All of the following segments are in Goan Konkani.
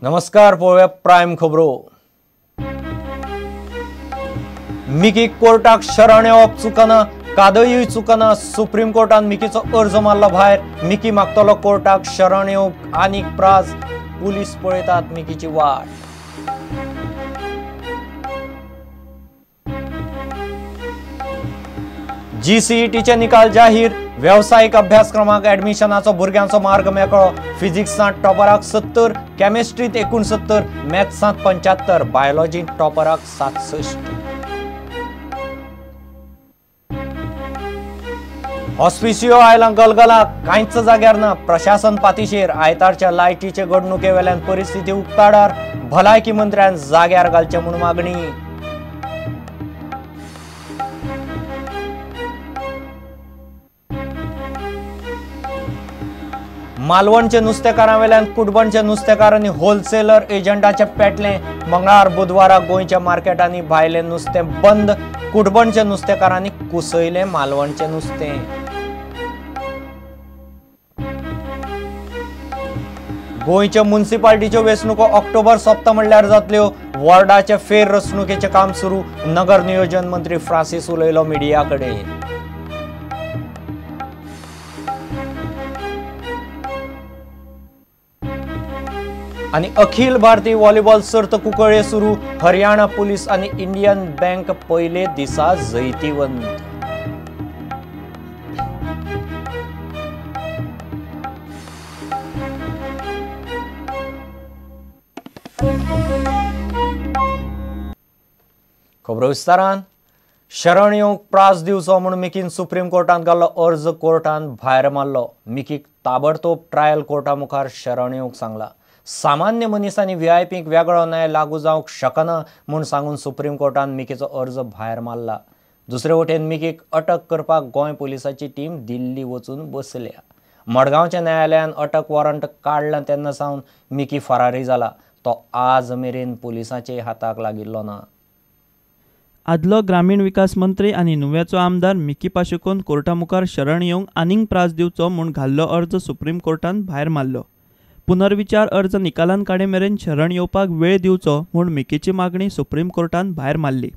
नमस्कार, पळोवया प्रायम खबरो। मिकी कोर्टाक शरण येवप चुकना, कादयूय चुकना। सुप्रीम कोर्टान मिकीचो अर्ज मारलो भायर। मिकी मागतलो कोर्टाक शरण येवंक आनीक प्राज। पुलीस पळयतात मिकीची वाट। जीसीईटीचे निकाल जाहीर। वेवसायीक अभ्यासक्रमाक ऍडमिशनाचो भुरग्यांचो मार्ग मेकळो। फिजिक्सांत टॉपराक 70, केमिस्ट्रींत 69, मॅथ्सांत 75, बायोलॉजींत टॉपराक 67। हॉस्पिसियो आयला गलगलाक, कांयच जाग्यार ना। प्रशासन पातिशेर। आयतारच्या लायटीचे घडणुके वेल्यान परिस्थिती उक्ताडार। भलायकी मंत्र्यान जाग्यार घालचें म्हूण मागणी। मालवणचे नुस्तेकारां वेल्यान कुटबणचे नुस्तेकार आनी होलसेलर एजंटाचे पेटलें। मंगळार बुधवारा गोंयच्या मार्केटांनी भायलें नुस्तें बंद। कुटबणच्या नुस्तेकारांनी कुसयलें मालवणचें नुस्तें। गोंयच्या मुन्सिपाल्टीच्यो वेंचणुको ऑक्टोबर सोंपता म्हणल्यार जातल्यो। वॉर्डाचे फेररचणुकेचें काम सुरू। नगर नियोजन मंत्री फ्रांसीस उलयलो मिडिया कडेन। आनी अखिल भारतीय व्हॉलीबॉल सर्त कुंकळे सुरू। हरियाणा पुलीस आनी इंडियन बँक पयले दिसा जैतिवंत। खबरो विस्तारान। शरण येवंक प्रास दिवचो म्हूण मिकीन सुप्रीम कोर्टांत घाल्लो अर्ज कोर्टान भायर मारलो। मिकीक ताबडतोब ट्रायल कोर्टा मुखार शरण येवंक सांगला। सामान्य मनीस आनी व्हीआयपींक वेगळो न्याय लागू जावंक शकना म्हूण सांगून सुप्रीम कोर्टान मिकीचो अर्ज भायर मारला। दुसरे वटेन मिकीक अटक करपाक गोंय पुलिसाची टीम दिल्ली वचून बसल्या। मडगांवच्या न्यायालयान अटक वॉरंट काडलां तेन्ना सावन मिकी फरारी जाला। तो आज मेरेन पुलिसाचे हाताक लागिल्लो ना। आदलो ग्रामीण विकास मंत्री आनी नुव्याचो आमदार मिकी पाशेकोन कोर्टा मुखार शरण येवंक आनीक प्रास दिवचो म्हूण घाल्लो अर्ज सुप्रीम कोर्टान भायर मारलो। पुनर्विचार अर्ज निकालान काडे मेरेन शरण येवपाक वेळ दिवचो म्हूण मिकीची मागणी सुप्रीम कोर्टान भायर मारली।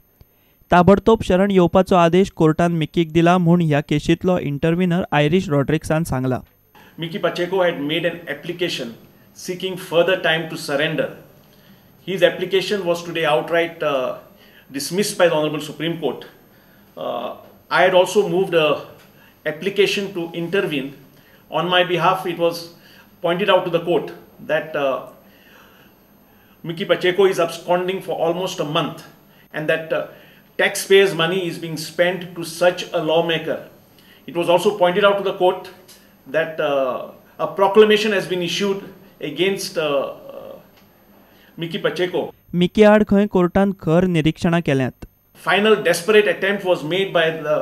ताबडतोब शरण येवपाचो आदेश कोर्टान मिकीक दिला म्हूण ह्या केशींतलो इंटरव्हिनर आयरीश रॉड्रिक्सान सांगला। Mickky Pacheco had made an application seeking further time to surrender. His application was today outright dismissed by the Honorable Supreme Court. I had also moved a application to intervene. On my behalf, it was pointed out to the court that Mickky Pacheco is absconding for almost a month and that taxpayers' money is being spent to search a lawmaker. It was also pointed out to the court that a proclamation has been issued against Mickky Pacheco. Mickey आड खंय कोर्टान खर निरीक्षणां केल्यांत। Final desperate attempt was made by the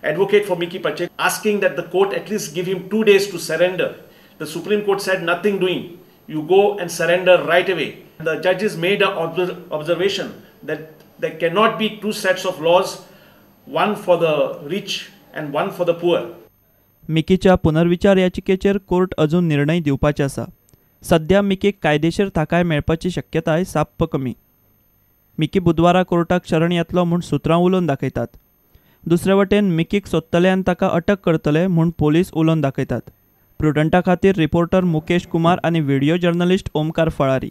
advocate for Mickky Pacheco asking that the court at least give him 2 days to surrender. The Supreme Court said nothing doing. You go and surrender right away. The judges made an observation that there cannot be two sets of laws, one for the rich and one for the poor. मिकीच्या पुनर्विचार याचिकेचेर कोर्ट अजून निर्णय दिवपाचे आसा। सध्या मिकीक कायदेशीर थाकाय मेळपाची शक्यताय साप्प कमी। मिकी बुधवारा कोर्टाक शरण येतलो म्हूण सुत्रां उलोवन दाखयतात। दुसरे वटेन मिकीक सोदतले आनी ताका अटक करतले म्हूण पोलीस उलोवन दाखयतात। प्रुडंटा खातीर रिपोर्टर मुकेश कुमार आनी video journalist Omkar Falari.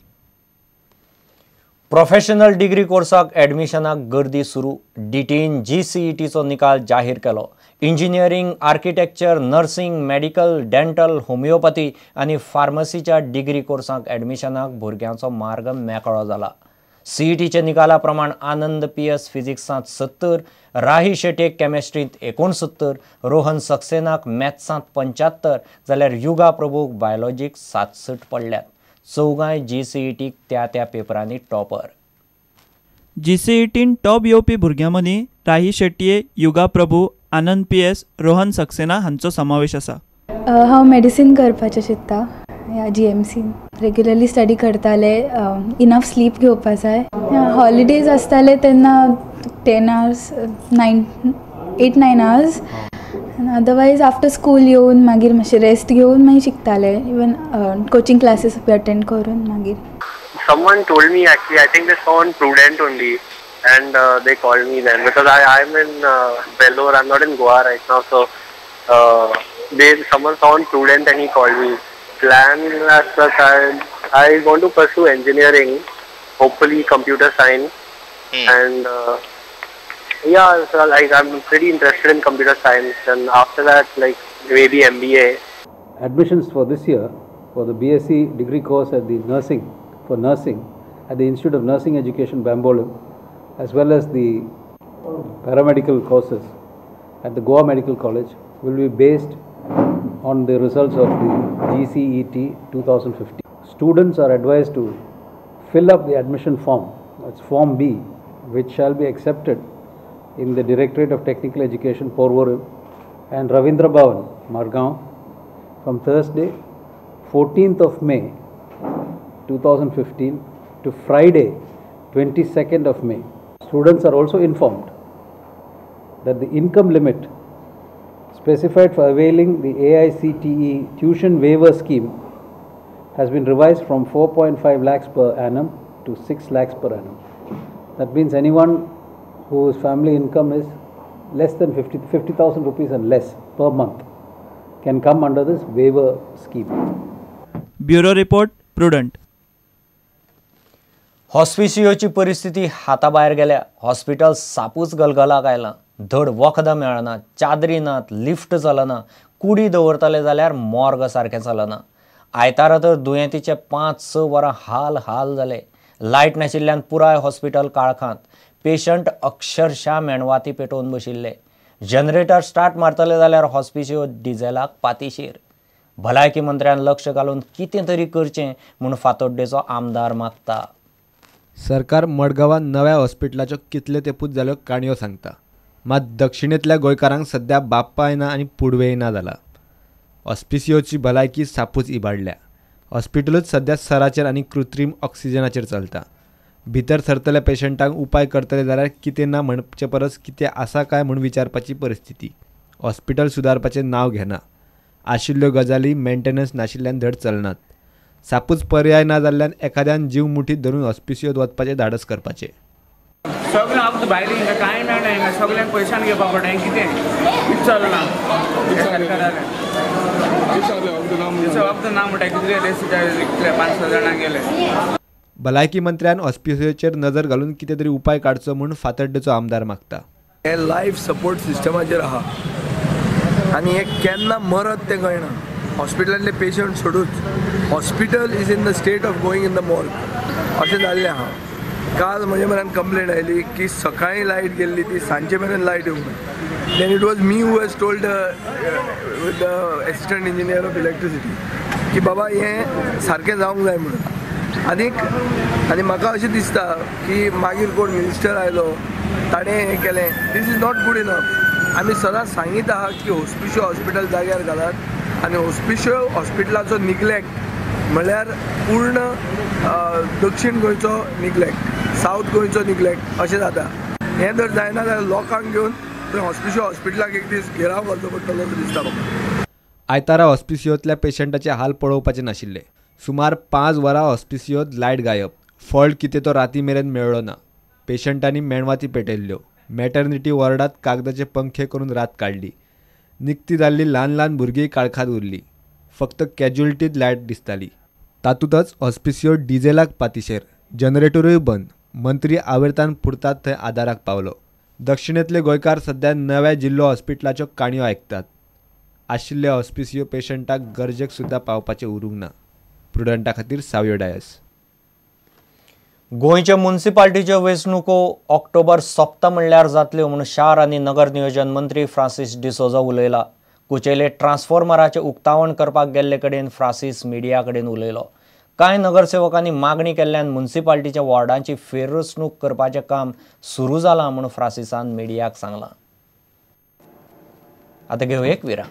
Professional degree कोर्साक ऍडमिशनाक गर्दी सुरू। डीटीन जीसीईटीचो निकाल जाहीर केलो। Engineering, architecture, nursing, medical, dental, homeopathy आनी फार्मसीच्या डिग्री कोर्साक ऍडमिशनाक भुरग्यांचो मार्ग मेकळो जाला। सीईटीच्या निकाला प्रमाण आनंद पीएस फिजिक्सांत 70, राही शेट्ये केमिस्ट्रींत 69, रोहन सक्सेनाक मॅथ्सांत 75 जाल्यार युगा प्रभूक बायोलॉजीक 67 पडल्यात। चौगांय जीसीईटीक त्या त्या पेपरांनी टॉपर। जीसीईटीन टॉप येवपी भुरग्यां मदीं राही शेट्ये, युगा प्रभू, आनंद पीएस, रोहन सक्सेना हांचो समावेश आसा। हांव मेडिसीन करपाचें चिंत्ता ह्या जीएमसीन। रेग्युलरली स्टडी करताले, इनफ स्लीप घेवपा जाय। हॉलिडेज आसताले तेन्ना 10 hours, 8-9 hours. Otherwise after school येवन मागीर मातशें रेस्ट घेवन मागीर शिकतालें, इवन कोचिंग क्लासीस बी अटेंड करून मागीर. Someone told me actually, I think they saw on Prudent only and they called me then because I'm in Vellore, I'm not in Goa right now, so someone saw on Prudent and he called me. Plan as such, I want to pursue engineering, hopefully computer science, and yeah, so like I'm pretty interested in computer science, and after that like maybe MBA. Admissions for this year for the BSc degree course at the nursing for nursing at the Institute of Nursing Education Bambolim, as well as the paramedical courses at the Goa Medical College, will be based on the results of the GCET 2015. Students are advised to fill up the admission form, that's Form B, which shall be accepted in the Directorate of Technical Education, Porvorim, and Ravindra Bhavan, Margaon, from Thursday, 14th of May 2015 to Friday, 22nd of May. Students are also informed that the income limit specified for availing the AICTE tuition waiver scheme has been revised from 4.5 lakhs per annum to 6 lakhs per annum. That means anyone whose family income is less than 50,000 rupees and less per month can come under this waiver scheme. Bureau Report, Prudent. हॉस्पिसियोची परिस्थिती हाताभायर गेल्या. हॉस्पिटल सापूच गलगलाक आयलां. धड वखदां मेळना, चादरी नात, लिफ्ट चलना, कुडी दवरतले जाल्यार मॉर्ग सारकें चलना. आयतारा तर दुयेंतीचे 5-6 वरां हाल हाल जाले. लायट नाशिल्ल्यान पुराय हॉस्पिटल काळखांत. पेशंट अक्षरशः मेणवाती पेटोवन बशिल्ले. जनरेटर स्टार्ट मारतले जाल्यार हॉस्पिसियो डिझेलाक पातिशेर. भलायकी मंत्र्यान लक्ष घालून कितें तरी करचें म्हूण फातोड्डेचो आमदार मागता. सरकार मडगांवां नव्या हॉस्पिटलाच्यो कितले तेंपूच जाल्यो काणयो सांगता, मात दक्षिणेंतल्या गोंयकारांक सद्या बाप्पाय ना आनी पुडवेय ना जाला. हॉस्पिसियोची भलायकी सापूच इबाडल्या. हॉस्पिटलूच सद्या सराचेर आनी कृत्रीम ऑक्सिजनाचेर चलता. भितर सरतल्या पेशंटांक उपाय करतले जाल्यार कितें ना म्हणचे परस कितें आसा काय म्हूण विचारपाची परिस्थिती. हॉस्पिटल सुदारपाचें नांव घेना. आशिल्ल्यो गजाली मेंटेनन्स नाशिल्ल्यान धड चलनात. सापूच पर्याय ना जाल्ल्यान एखाद्यान जीव मुठीत धरून हॉस्पिसियोत वचपाचें धाडस करपाचें. सगळें आमकां भायलें हिंगा कांय मेळना, हिंगा सगळ्यांक पयशान घेवपा पडटा. हें कितें कितें चलना वखद ना म्हणटा कितले 5-6 जाणांक गेले. भलायकी मंत्र्यान हॉस्पिसियोचेर नजर घालून कितें तरी उपाय काडचो म्हूण फातर्डेचो आमदार मागता. हें लायफ सपोर्ट सिस्टमाचेर आहा आनी हें केन्ना मरत तें कळना. हॉस्पिटलांतले patient सोडूच hospital is in the state of going in the morgue अशें जाल्लें आहा. काल म्हजे मेरेन कंप्लेन आयली की सकाळीं लायट गेल्ली ती सांजे मेरेन लायट येवंक ना. Then it was me who has told the assistant engineer of electricity की बाबा हें सारकें जावंक जाय म्हणून. आनीक आनी म्हाका अशें दिसता की मागीर कोण मिनिस्टर आयलो ताणें हें केलें, this is not good enough. आमी सदांच सांगीत आहा की हॉस्पिशियो हॉस्पिटल जाग्यार घालात आनी हॉस्पिशियो हॉस्पिटलाचो निग्लेक्ट म्हळ्यार पूर्ण दक्षिण गोंयचो निग्लेक्ट, सावथ गोंयचो निग्लेक्ट अशें जाता. हें जर जायना जाल्यार लोकांक घेवन थंय हॉस्पिशियो हॉस्पिटलाक एक दीस घेराव घालचो पडटलो असो दिसता म्हाका. आयतारा हॉस्पिसियोतल्या पेशंटाचे हाल पळोवपाचे नाशिल्ले. सुमार 5 वरां हॉस्पिसियोत लायट गायब. फॉल्ट कितें तो राती मेरेन मेळ्ळो ना. पेशंटांनी मेणवाती पेटयल्ल्यो. मॅटर्निटी वॉर्डात कागदाचे पंखे करून रात काडली. निकती जाल्ली ल्हान ल्हान भुरगीं काळखांत उरली. फक्त कॅज्युअलिटीत लायट दिसताली. तातूंतच हॉस्पिसियो डिझेलाक पातिशेर, जनरेटरूय बंद. मंत्री आवेर्तान पुरतात थंय आदाराक पावलो. दक्षिणेंतले गोंयकार सद्या नव्या जिल्लो हॉस्पिटलाच्यो काणयो आयकतात. आशिल्ले हॉस्पिसियो पेशंटाक गरजेक सुद्दां पावपाचें उरूंक ना. प्रुडंटा खातीर सावयो डायस. गोंयच्या मुन्सिपाल्टीच्यो वेंचणुको ऑक्टोबर सोंपता म्हणल्यार जातल्यो म्हूण शार आनी नगर नियोजन मंत्री फ्रांसीस डिसोजा उलयला. कुचेले ट्रान्सफॉर्मराचें उक्तावण करपाक गेल्ले कडेन फ्रांसीस मिडिया कडेन उलयलो. कांय नगरसेवकांनी मागणी केल्ल्यान मुन्सिपाल्टीच्या वॉर्डांची फेररचणूक करपाचें काम सुरू जालां म्हूण फ्रांसिसान मिडियाक सांगलां. आतां घेवया एक विराम.